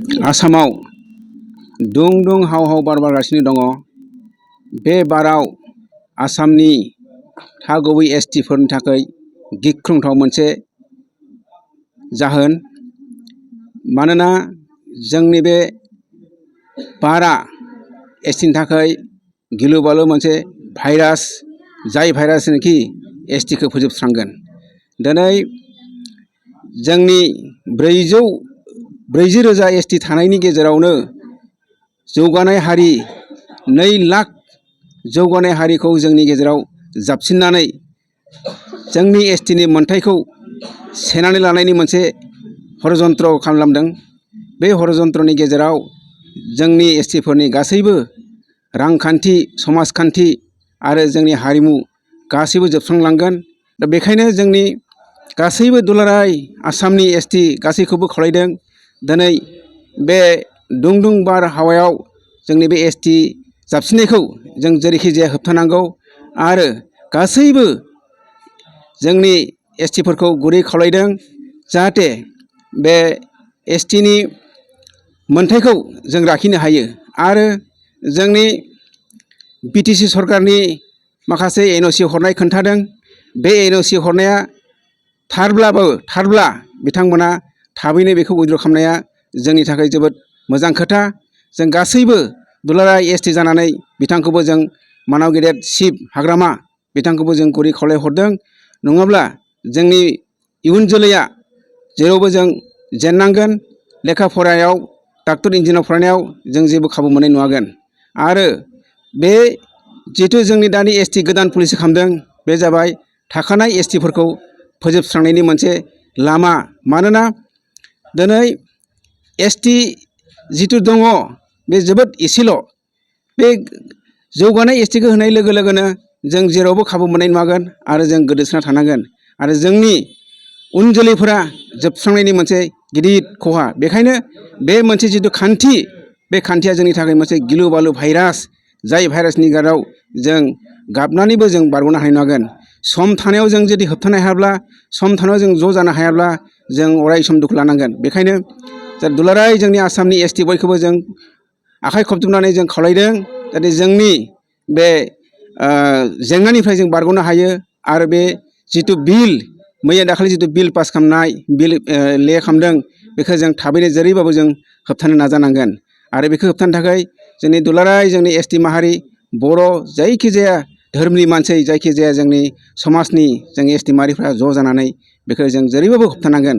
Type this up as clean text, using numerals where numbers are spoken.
आसामाव दुं दुं हाव हाव बार बारगासिनो दङ। बे बाराव आसामनि थागुबै एसटिफोरनि थाखाय गिख्रंथाव मोनसे जाहोन। मानोना जोंनि बे बारा एसटिनि थाखाय गिलु बालु मोनसे भाइरास, जाय भाइरासनोखि एसटिखौ फोजोबस्रांगोन। दिनै जोंनि 440,000 एसटि थानायनि गेजेरावनो जौगानाय हारि 2 लाख जौगानाय हारिखौ जोंनि गेजेराव जाबसिननानै जोंनि एसटिनि मोनथायखौ सेनानै लानायनि मोनसे हरजन्त्र खालामदों। बे हरजन्त्रनि गेजेराव जोंनि एसटिफोरनि गासैबो रांखान्थि, समाजखान्थि आरो जोंनि हारिमु गासैबो जोबस्रांलांगोन। दा बेखायनो जोंनि गासैबो दुलाराय आसामनि एसटि गासैखौबो खावलायदों, दिनै बे दुं दुं बारहावायाव जोंनि बे एसटि जाबसिननायखौ जों जेरैखि जाया होबथानांगौ आरो गासैबो जोंनि एसटिफोरखौ गुरै खावलायदों जाहाथे बे एसटिनि मोनथायखौ जों लाखिनो हायो। आरो जोंनि बिटिसि सरकारनि माखासे एनअसि हरनाय खोन्थादों। बे एनअसि हरनाया थारब्ला बिथांमोना थाबैनो बेखौ उइद्र' खालामनाया जोंनि थाखाय जोबोद मोजां खोथा। जों गासैबो दुलाराय एसटि जानानै बिथांखौबो जों मानाव गेदेर शिब हाग्रामा बिथांखौबो जों गुरै खावलायहरदों। नङाब्ला जोंनि इयुन जोलैया जेरावबो जों जेननांगोन। लेखा फरायाव, डाक्टर इन्जिनियार फरायनायाव जों जेबो खाबु मोननाय नङागोन। आरो बे जिहेथु जोंनि दानि एसटि गोदान पलिसि खालामदों, बे जाबाय थाखानाय एसटिफोरखौ फोजोबस्रांनायनि मोनसे लामा। मानोना दिनै एसटि जिथु दङ बे जोबोद एसेल'। बे जौगानाय एसटिखौ होनाय लोगो लोगोनो जों जेरावबो खाबु मोननाय नङागोन आरो जों गोदोसोना थानांगोन। आरो जोंनि उन जोलैफोरा जोबस्रांनायनि मोनसे गिदिर खहा। बेखायनो बे मोनसे जिथु खान्थि, बे खान्थिया जोंनि थाखाय मोनसे गिलु बालु भाइरास, जाय भाइरासनि गाराव जों गाबनानैबो जों बारग'नो हानाय नङागोन। सम थानायाव जों जुदि होबथानो हायाब्ला, सम थानायाव जों ज' जानो हायाब्ला जों अराय सम दुखु लानांगोन। बेखायनो दुलाराय जोंनि आसामनि एसटि बयखौबो जों आखाइ खबजबनानै जों खावलायदों जाहाथे जोंनि बे जेंनानिफ्राय जों बारग'नो हायो। आरो बे जिथु बिल, मैया दाखालि जिथु बिल पास खालामनाय, बिल ले खालामदों, बेखौ जों थाबैनो जेरैबाबो जों होबथानो नाजानांगोन। आरो बेखौ होबथानो थाखाय जोंनि दुलाराय जोंनि एसटि माहारि, बर', जायखिजाया धोरोमनि मानसि, जायखिजाया जोंनि समाजनि जों एसटि माहारिफ्रा ज' जानानै बेखौ जों जेरैबाबो होबथानांगोन।